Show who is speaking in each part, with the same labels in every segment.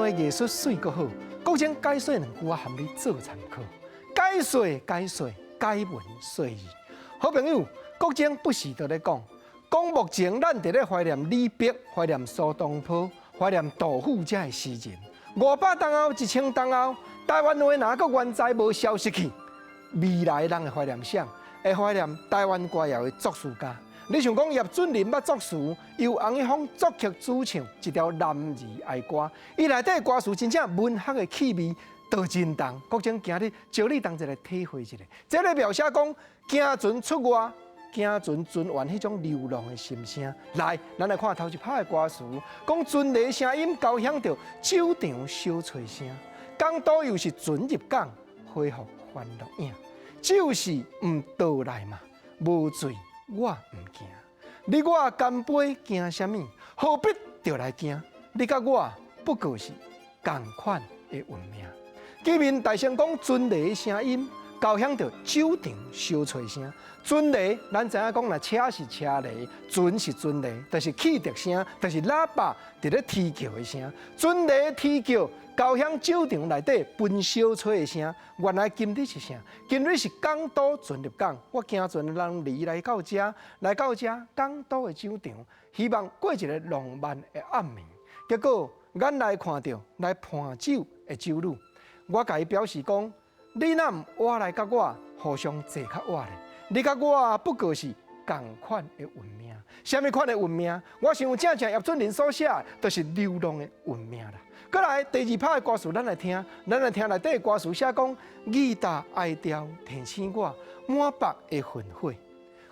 Speaker 1: 話藝術媠閣好，國珍解說兩句，我含你做參考。解說解說，解文說字。好朋友，國珍不時都咧講，講目前咱佇咧懷念李白、懷念蘇東坡、懷念杜甫這个詩人。500冬後、1000冬後，台灣話若閣原在無消失去，未來人會懷念啥？會懷念台灣歌謠的作詞家。你想講葉俊麟捌作詞，由洪一峰作曲主唱一條男兒哀歌，伊內底歌詞真正文學的氣味都真重。國珍今日招你同齊來體會一下，這个描寫講行船出外，行船船員彼種流浪的心聲。來，咱來看頭一拍的歌詞，講船螺聲音交響著酒場小吹聲，港都又是船入港，恢復歡樂影。酒是毋倒來嘛，無醉我毋驚。你我乾杯驚啥物？何必著來驚？你佮我不過是仝款的運命。前面大聲講船螺聲音，交響著酒場小吹聲。船螺，咱知影講，若車是車螺，船是船螺，就是汽笛聲，就是喇叭佇咧啼叫的聲。船螺啼叫，交響酒場內底分小吹的聲。原來今日是啥？今日是港都船入港，我行船的人離來到遮，來到遮港都的酒場，希望過一个浪漫的暗暝。結果眼內看著來盤酒的酒女，我共伊表示講：你若毋倚來佮我互相坐較倚咧？你佮我不過是仝款的運命，啥物款的運命？我想正正葉俊麟所寫的，就是流浪的運命啦。閣來第二拍的歌詞，咱來聽，咱來聽內底的歌詞寫講：雨打哀調提醒我滿腹的恨火，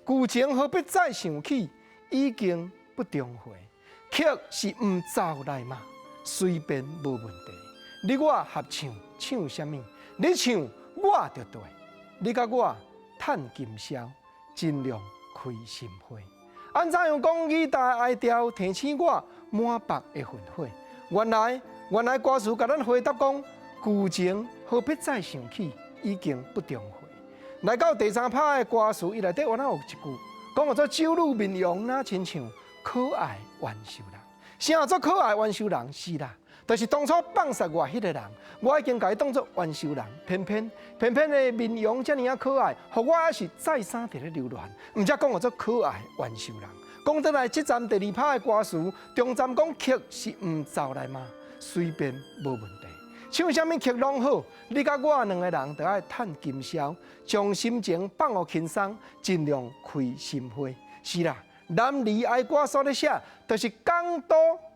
Speaker 1: 舊情何必再想起，已經不重回。曲是毋走來嘛，隨便無問題。你我合唱唱啥物？你唱我就對，你佮我嘆今宵，盡量開心花。按怎樣講？雨打哀調提醒我滿腹的恨火。原來原來歌詞共咱回答講，舊情何必再想起，已經不重回。來到第三拍的歌詞，伊內底原來有一句，講叫做酒女面容若親像可愛冤仇人。啥叫做可愛冤仇人？是啦，就是當初放殺我彼个人，我已經共伊當做冤仇人，偏偏偏偏的面容遮爾仔可愛，予我猶是再三佇咧留戀，毋才講叫做可愛冤仇人。講倒來，這站第二拍的歌詞，中站講曲是毋走來嘛，隨便無問題，唱啥物曲攏好，你佮我兩个人都愛嘆今宵，將心情放予輕鬆，盡量開心花。是啦，男兒哀歌所咧寫，就是港都。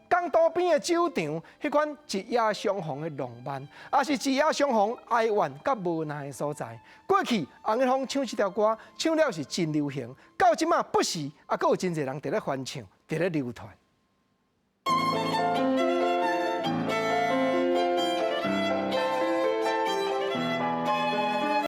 Speaker 1: 港都邊的酒場，彼款一夜相逢的浪漫，也是一夜相逢哀怨佮無奈的所在。過去洪一峰唱這條歌，唱了是真流行，到這馬不時，猶閣有真濟人佇咧翻唱，佇咧流傳。